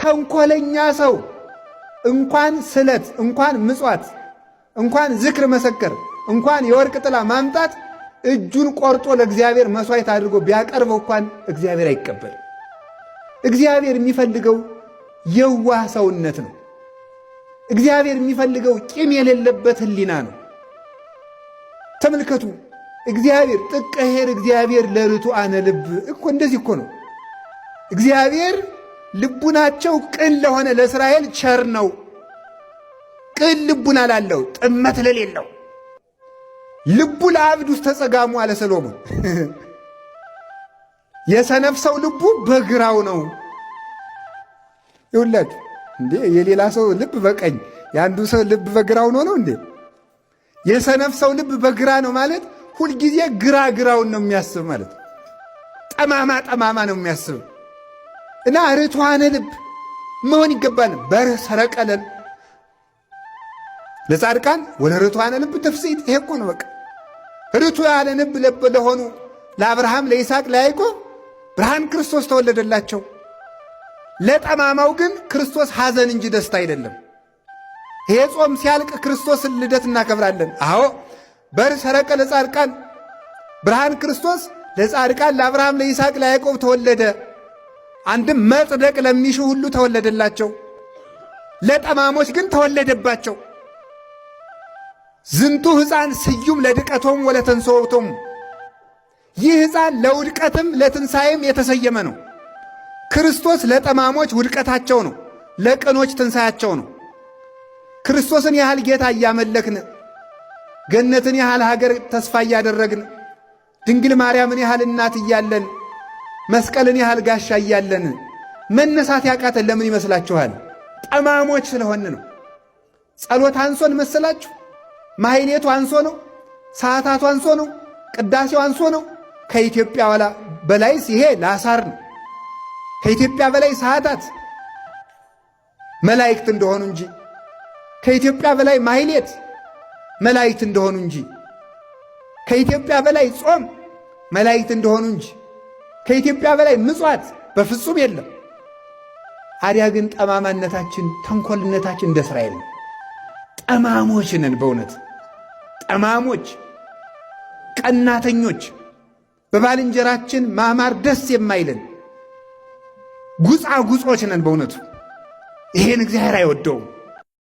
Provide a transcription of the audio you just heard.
ተንኮለኛ ሰው እንኳን ስለት፣ እንኳን ምጽዋት፣ እንኳን ዝክር መሰከር፣ እንኳን የወርቅ ጥላ ማምጣት እጁን ቆርጦ ለእግዚአብሔር መስዋዕት አድርጎ ቢያቀርበው እንኳን እግዚአብሔር አይቀበልም። እግዚአብሔር የሚፈልገው የዋህ ሰውነት ነው። እግዚአብሔር የሚፈልገው ቂም የሌለበት ሕሊና ነው። ተመልከቱ፣ እግዚአብሔር ጥቀ ኄር እግዚአብሔር ለርቱዓነ ልብ እኮ እንደዚህ እኮ ነው። እግዚአብሔር ልቡናቸው ቅን ለሆነ ለእስራኤል ቸር ነው። ቅን ልቡና ላለው፣ ጥመት ለሌለው፣ ልቡ ለአብድ ውስተ ጸጋሙ አለ ሰሎሞን። የሰነፍ ሰው ልቡ በግራው ነው። ይውላችሁ እንዴ፣ የሌላ ሰው ልብ በቀኝ፣ የአንዱ ሰው ልብ በግራው ነው ነው እንዴ? የሰነፍ ሰው ልብ በግራ ነው ማለት ሁልጊዜ ግራ ግራውን ነው የሚያስብ ማለት፣ ጠማማ ጠማማ ነው የሚያስብ። እና ርቱዓነ ልብ መሆን ይገባል። በርህ ሰረቀለን ለጻድቃን ወለርቱዓነ ልብ ተፍሥሕት። ይሄ እኮ ነው በቃ። ርቱዓነ ልብ ለሆኑ ለአብርሃም፣ ለይስሐቅ፣ ለያዕቆብ ብርሃን ክርስቶስ ተወለደላቸው። ለጠማማው ግን ክርስቶስ ሐዘን እንጂ ደስታ አይደለም። ይሄ ጾም ሲያልቅ ክርስቶስን ልደት እናከብራለን። አዎ፣ በር ሰረቀ ለጻድቃን፣ ብርሃን ክርስቶስ ለጻድቃን ለአብርሃም፣ ለይስሐቅ፣ ለያዕቆብ ተወለደ። አንድም መጽደቅ ለሚሹ ሁሉ ተወለደላቸው፣ ለጠማሞች ግን ተወለደባቸው። ዝንቱ ሕፃን ስዩም ለድቀቶም ወለተንሥኦቶም፣ ይህ ሕፃን ለውድቀትም ለትንሣኤም የተሰየመ ነው። ክርስቶስ ለጠማሞች ውድቀታቸው ነው፣ ለቅኖች ትንሣያቸው ነው። ክርስቶስን ያህል ጌታ እያመለክን፣ ገነትን ያህል ሀገር ተስፋ እያደረግን፣ ድንግል ማርያምን ያህል እናት እያለን፣ መስቀልን ያህል ጋሻ እያለን መነሳት ያቃተን ለምን ይመስላችኋል? ጠማሞች ስለሆን ነው። ጸሎት አንሶን መሰላችሁ? ማሕሌቱ አንሶ ነው? ሰዓታቱ አንሶ ነው? ቅዳሴው አንሶ ነው? ከኢትዮጵያ በላይስ ይሄ ላሳር ነው። ከኢትዮጵያ በላይ ሰዓታት መላእክት እንደሆኑ እንጂ፣ ከኢትዮጵያ በላይ ማሕሌት መላእክት እንደሆኑ እንጂ፣ ከኢትዮጵያ በላይ ጾም መላእክት እንደሆኑ እንጂ፣ ከኢትዮጵያ በላይ ምጽዋት በፍጹም የለም። አዲያ ግን ጠማማነታችን፣ ተንኮልነታችን እንደ እስራኤል ነው። ጠማሞች ነን፣ በእውነት ጠማሞች፣ ቀናተኞች፣ በባልንጀራችን ማማር ደስ የማይለን ጉጻጉጾች ነን በእውነቱ። ይሄን እግዚአብሔር አይወደውም።